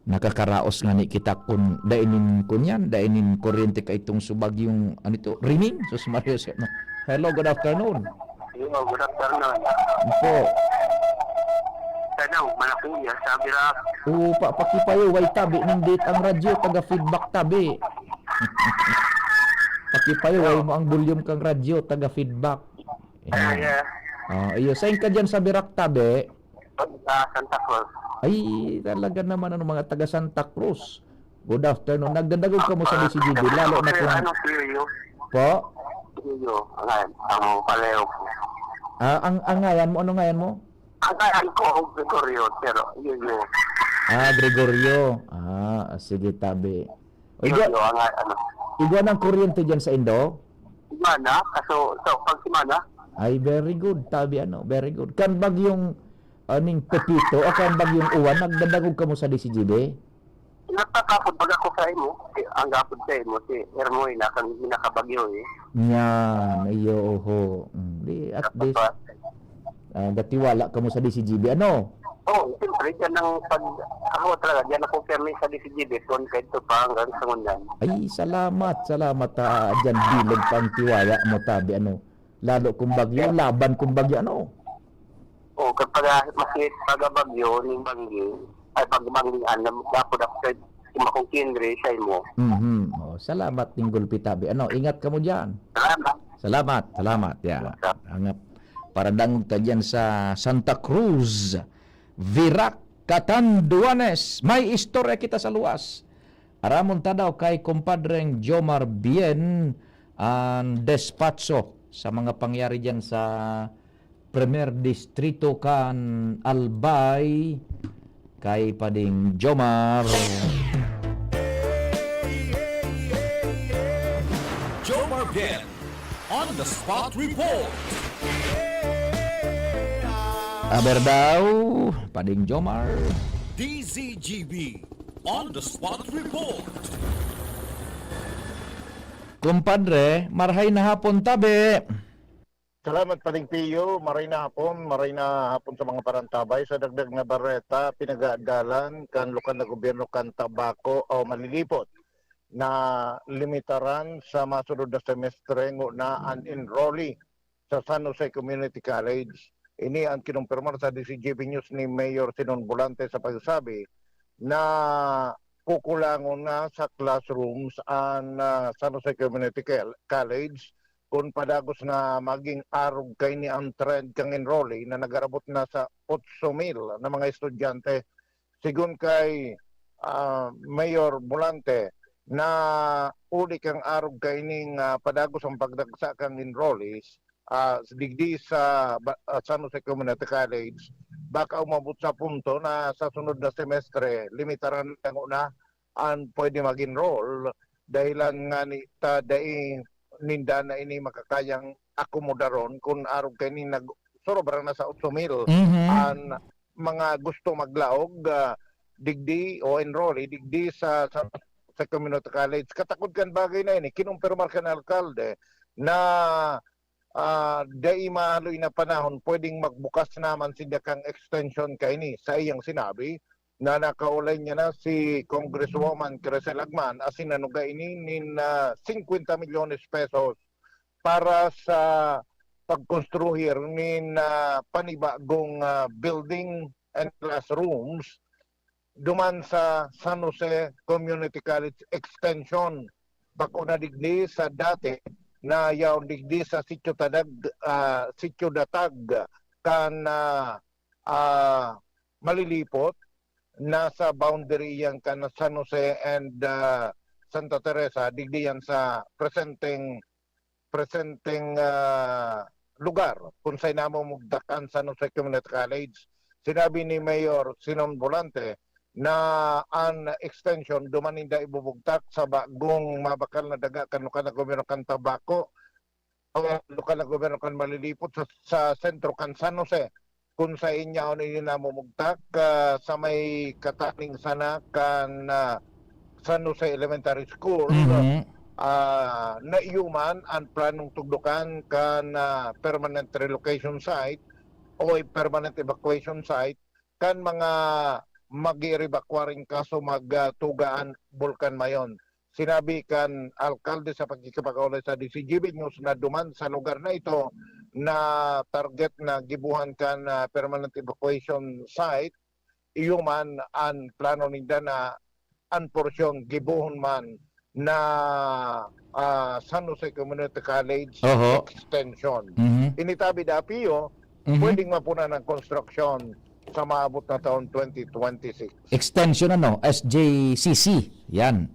Nakakaraos nga ni kita kun dai nin kunyan, dai nin kuryente ka itong subag yung, ano ito, riming. Sus Maria, Jose, no? Hello, good afternoon. Hello, good afternoon. Po. Tanong, Malakuya, sabi ra. Oo, pa, pakipayo, way tabi ning date ang radyo, taga-feedback tabi. Pakipayo, way mo ang volume kang radyo, taga-feedback. Ay, ah, Ah, iyo, sain ka diyan sa Virac, tabi? Sa Santa Cruz. Ay, talaga naman, ano, mga taga Santa Cruz. Good afternoon. Nagdadangog kamo sa D C G B, lalo na kung ano, si Yoyo. Po? Si Yoyo, ang, ang paleo ko. Ah, ang, ang ngayan mo, ano ngayan mo? Ang ngayan ko, Gregorio, pero Yoyo. Ah, Gregorio. Ah, sige, tabi. O, igwa, Yoyo, ang nga-, ano. Igwa ng kuryente dyan sa Indo? Igwa na, kaso sa pagsimana. Ay, very good, tabi, ano, very good. Kan bagyong, aning Pepito, o kan bagyong Uwan, nagdadangog kamo sa D C G B? Nagtatapod pag ako sa imo, si, ang gapod sa imo, si Ermoy na, kan nakabagyo eh. Yan, iyo, oho. Mm, di, at least, Tapos, ah, gatiwala kamo sa D C G B, ano? Oo, siyempre, yan ang pag, ako talaga, diyan ako pirmi sa D C G B, kung kahit pa hanggang sa ngunyan. Ay, salamat, salamat, ah, dyan bilog pang tiwala mo, tabi, ano? Lalo kung bagyo, laban kung bagyo, ano? Oo, kapag, ah, mas pag bagyo, ning banggi, ay, pag banggi, ano, dapat, dapat, kung akong kinre, sa imo. Mhm. Oh, salamat ning gulpi, tabi. Ano, ingat kamo dyan. Salamat. Salamat, salamat. Yeah. Salamat. Ang, ah, paradangog ta dyan sa Santa Cruz, Virac, Catanduanes. May istorya kita sa luwas. Aramon ta daw kay Kumpadreng Jomar Bien an despacho sa mga pangyari dyan sa Primer Distrito kan Albay, kay Pading Jomar. Jomar Bien on the spot report. Aber daw, Pading Jomar. D Z G B on the spot report. Kumpadre, marhay na hapon, tabi. Salamat, Pading Pio. Maray na hapon, maray na hapon sa mga parantabay. Sa dagdag na bareta, pinag-aadalan kan lokal na gobyerno kan Tabaco o Malilipot na limitaran sa masunod na semestre ngona an enrollee sa San Jose Community College. Ini ang kinumpirmar sa D Z G B News ni Mayor Sinon Volante sa pagsabi na kukulangon na sa classrooms an, ah, San Jose Community Col-, College kun padagos na maging arog kaini ang trend kan enrollee na nag-aabot na sa otso mil na mga estudyante. Sigon kay, ah, Mayor Volante, na huli kan arog kaining, ah, padagos ang pagdagsa kan enrollees, ah, digdi sa ba-, ah, San Jose Community College, baka umabot sa punto na sa sunod na semestre, limitaran lang na an pwede mag-enroll, dahilan nga ni ta dai ninda na ini makakayang akomodaron kun arog kaini nag-, sobra na sa otso mil Mhm. an mga gusto maglaog, ah, digdi o enrollee digdi sa, sa, sa community college. Katakod kan bagay na ini, kinumpirmar kan alkalde na, ah, dai maaloy na panahon pwedeng magbukas naman sinda kan extension kaini. Sa iyang sinabi, na nakaulay niya na si Congresswoman Crisel Agman asin nanuga ini nin, ah, singkwenta milyones pesos para sa pagkonstruhir nin, ah, panibagong, ah, building and classrooms duman sa San Jose Community College Extension. Bako na digdi sa dati na yaon digdi sa Sitio Tadag, ah, Sitio Datag kan, ah, ah, Malilipot, nasa boundary yan kan San Jose and, ah, Santa Teresa, digdi yan sa presenteng, presenteng, ah, lugar kung saan namumugtak ang San Jose Community College. Sinabi ni Mayor Sinon Volante na an extension duman ninda ibubugtak sa bagong mabakal na daga kan lokal na gobyerno kan Tabaco o lokal na gobyerno kan Malilipot sa, sa sentro kan San Jose, kung sa inyaon ini namumugtak, ah, sa may kataning sana kan, ah, San Jose Elementary School. Mhm. Ah, naiyoman an planong tugdokan kan, ah, permanent relocation site o permanent evacuation site kan mga mag-i-evacuar in kaso mag, ah, tuga an Bulkan Mayon. Sinabi kan alkalde sa pakikipag-aulay sa D Z G B News na duman sa lugar na ito na target na gibohan kan, ah, permanent evacuation site, iyo man an plano ninda na an porsyon gibohon man na, ah, San Jose Community College Oho. Extension. Mhm. Ini tabi da, Pio, Mhm. Pwedeng mapunan ang construction sa maabot na taon twenty twenty-six. Extension, ano, S J C C. Yan.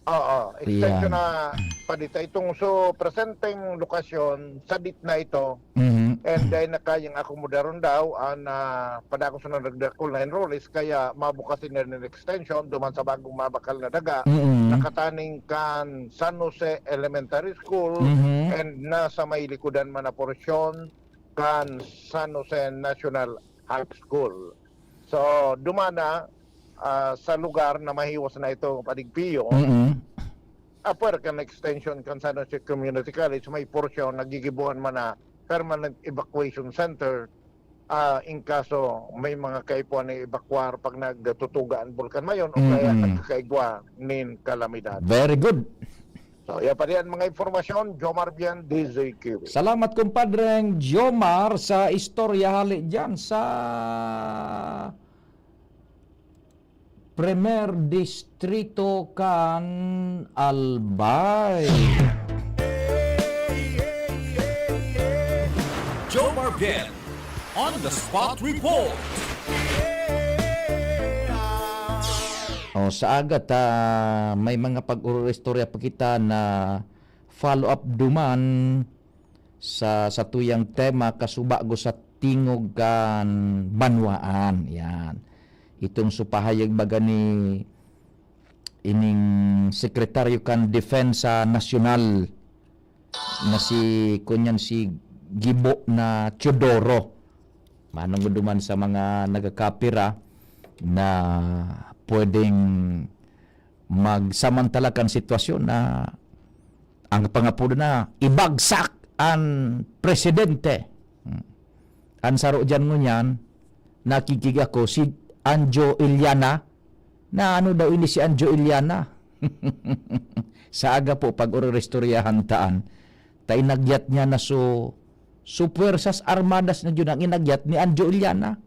Oo, extension Yeah. na padita itong so presenteng lokasyon sa dit na ito. Mhm. And dahil na kayang akomodaron daw ang, ah, padagos na nagdakul na enrollees, kaya mabukas ini ng extension duman sa bagong mabakal na daga, Mm. nakataning kan San Jose Elementary School, Mhm. and nasa may likodan man na porsyon kan San Jose National High School. So, dumana, ah, sa lugar na mahiwas na ito, Padigpio, Mm. apwera kan extension kan San Jose Community College, may porsyon nagigibuhan man na permanent evacuation center, ah, in kaso may mga kaipuhan na evacuar pag nagtutuga ang Bulkan Mayon o kaya Mm. nagkakaigwa nin kalamidad. Very good. So, yan pa rin ang mga impormasyon. Jomar Bien, D Z Q B. Salamat, kumpadreng Jomar, sa istorya hali dyan sa Primer Distrito kan Albay. Jomar Bien on the spot report. O, sa aga ta, may mga pag-ururistorya pa kita na follow-up duman sa, sa tuyang tema, kasubago sa tingog kan banwaan. Yan. Itong supahayag baga ni ining sekretaryo kan Depensa Nasyonal na si, kunyan si Gibo na Teodoro. Manong duman sa mga nagakapira na pwedeng magsamantala kan sitwasyon na ang pangapodan na ibagsak an presidente. Hmm. An saro diyan ngunyan, nakikig ako, si Anjo Iliana. Na ano daw ini si Anjo Iliana? Sa aga po, pag-ururistoryahan taan, ta inagyat niya na so, so Puwersas Armadas na yun ang inagyat ni Anjo Iliana.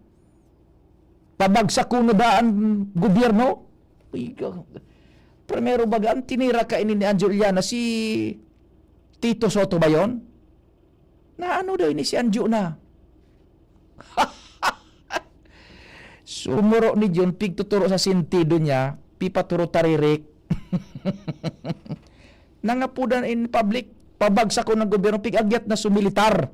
Pabagsak ko na daan gobyerno? Uy, ka-, primero baga, ang tinira ka ini ni Anjo Iliana, si Tito Soto ba yon? Na ano daw ini si Anjo na? Sumuro ni Jun, pigtuturo sa sentido niya, pipaturo taririk. Nangapodan in public, pabagsak ko ng gobyerno, pig-agyat na su militar.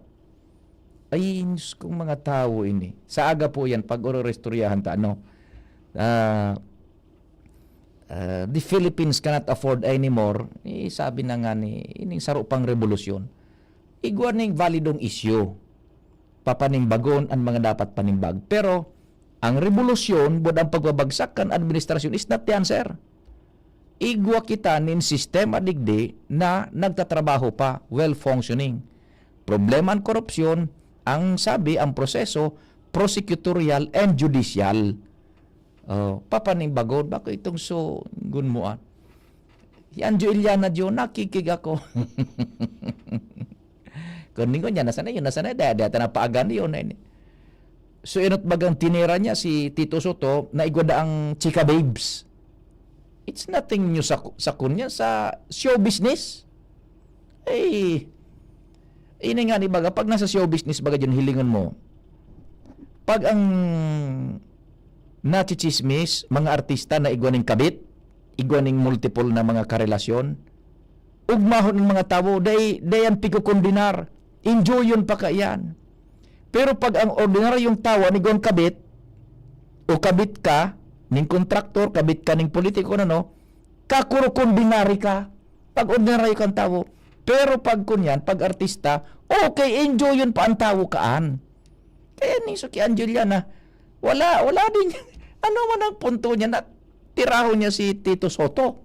Ay, Diyos kong mga tawo ini. Sa aga po yan, pag-ururistoryahan ta, ano? Ah, ah, the Philippines cannot afford anymore. Eh, sabi na nga ni, ining saro pang rebolusyon. Igwa ning validong isyu. Papanimbagon ang mga dapat panimbag. Pero, ang rebolusyon, bud ang pagbabagsak kan administrasyon is not the answer. Igwa kita nin sistema digdi na nagtatrabaho pa, well functioning. Problema ang korupsyon, ang sabi, ang proseso, prosecutorial and judicial. Oh, papanimbagon, bako itong so, gunmuan. Yan, Joeliana Jo, nakikig ako. Kung ningon niya, nasa na yun, nasa na yun, daya, daya, ta napaagan yun, na ini. So, inot bagang tinira niya si Tito Soto na igwa da ang chika babes. It's nothing new sa, sa kunya, sa show business. Eh, ini nga ni baga, pag nasa show business baga dyan, hilingon mo, pag ang nachichismis, mga artista na igwa ning kabit, igwa ning multiple na mga karelasyon, ugmahon ang mga tawo, dai, dai yan pigkokondenar. Enjoyon pa kaiyan. Pero pag ang ordinaryong tawo, an igwang kabit, o kabit ka, ning kontraktor, kabit ka ning politiko, ano, kakurokondenari ka. Pag ordinaryo kang tawo. Pero pag kunyan, pag artista, okay, enjoyon pa ang tawo kaan. Kaya ning suki ang Juliana, wala, wala din. Ano man ang punto niya na tirahon niya si Tito Soto?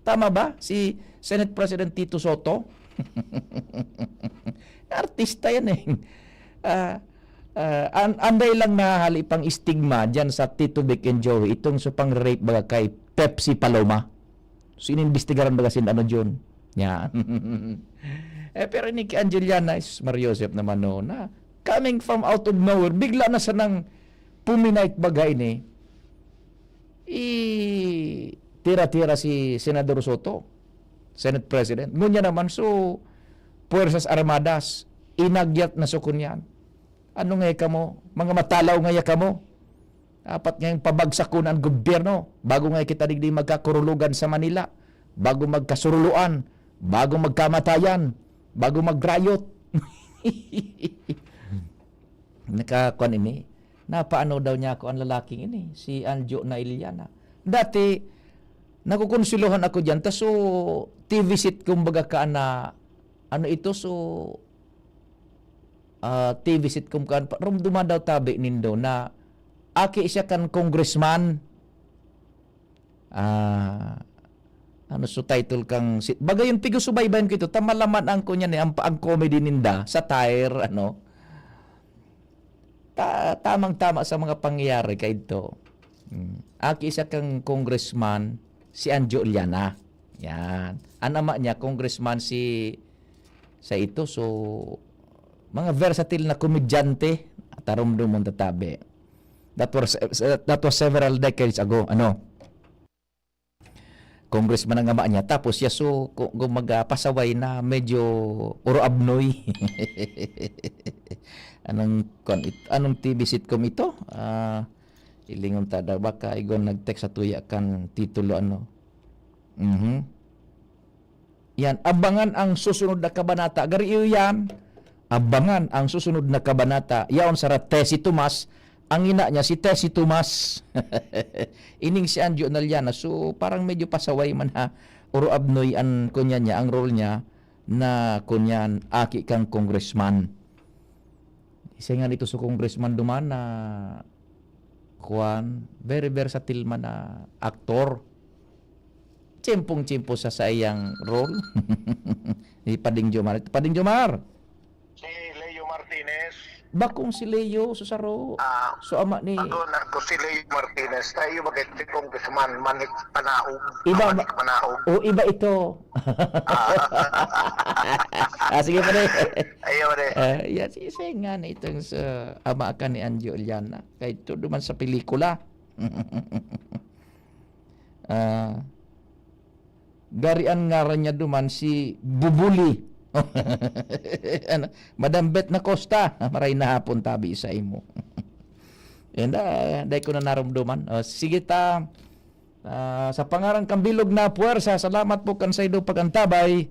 Tama ba? Si Senate President Tito Soto? Artista yan eh. Ah, ah, an-, anday lang nahahali pang stigma dyan sa Tito Vic and Joey, itong sa pang-rape baga kay Pepsi Paloma. So, inimbestigaran baga sin ano, Jun? Yan. Eh, pero ini ki Angeliana, is Mario Joseph naman, no, na coming from out of nowhere, bigla na sanang puminayt baga ini. I-tira-tira si Senador Soto, Senate President. Ngunyan naman, so, Puwersas Armadas, inagyat na so kunyan. Ano nga kamo? Mga matalaw nga kamo? Dapat ngayong pabagsakon ang gobyerno bago nga kita digdi magkakurulogan sa Manila, bago magkasuruloan, bago magkamatayan, bago mag-riot. Nakakuan ini. Napaano daw niya ako ang lalaking ini, si Anjo na Iliana. Dati, nakukonsulohan ako diyan. Ta so, T V set kumbaga ka na, ano ito, so, ah, T V set kum kan, rumduman daw tabi nindo na aki siya kan congressman. Ah, ano so title kang si, bagay yung pigusubaybayan ko ito, tamalaman ang kunya ni ang, ang comedy ninda, satire, ano. Ta, tamang-tama sa mga pangyayari kaidto. Mm. Aki siya kang congressman, si Anjo Iliana. Yan. Ang ama niya, congressman si, sa ito. So, mga versatile na komedyante, tarumdumon tatabi. That was, that was several decades ago. Ano? Congressman ang ama niya. Tapos, siya so, kung, kung magpasaway na medyo uro abnoy. Anong, kon, it, anong T V sitcom ito? Ah, ilingon ta daw. Baka igon nag-text sa tuya kan titulo, ano. Mhm. Yan, abangan ang susunod na kabanata. Gari iyo yan. Abangan ang susunod na kabanata. Yaon sa Tessie Tomas. Ang ina niya, si Tessie Tomas. Ining si Anjo Naliana. So, parang medyo pasaway man ha. Oro abnoy an kunya niya, ang role niya na kunyan, aki kang congressman. Isa nga nito sa congressman duman na kuan, very versatile man na aktor. Tsempong-tsempo sa saiyang role. Ni Pading Jomar. Pading Jomar! Si Leo Martinez. Bakong si Leo Susaro? Ah, So, ama ni ako na ko si Leo Martinez. Tayo bagay si Congressman Manik Panaog. Iba Manik ba- Panaog. O, iba ito. Ah. Ah, sige pa rin. Ayaw rin. Ah, yan, si Isay nga na itong sa ama ka ni Anjo Iliana. Kay todo man sa pelikula. Ah, gari an ngaran niya duman si Bubuli. Ano? Madam Beth na Costa, maray na hapon tabi sa imo. And, ah, dai ko na narumduman. Ah, sige ta, ah, sa pangaran kan bilog na puwersa, salamat po kan saindo pagantabay.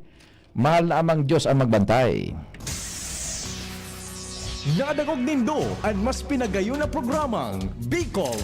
Mahal na Amang Diyos ang magbantay. Nadangog nindo an mas pinagayon na programang Bicol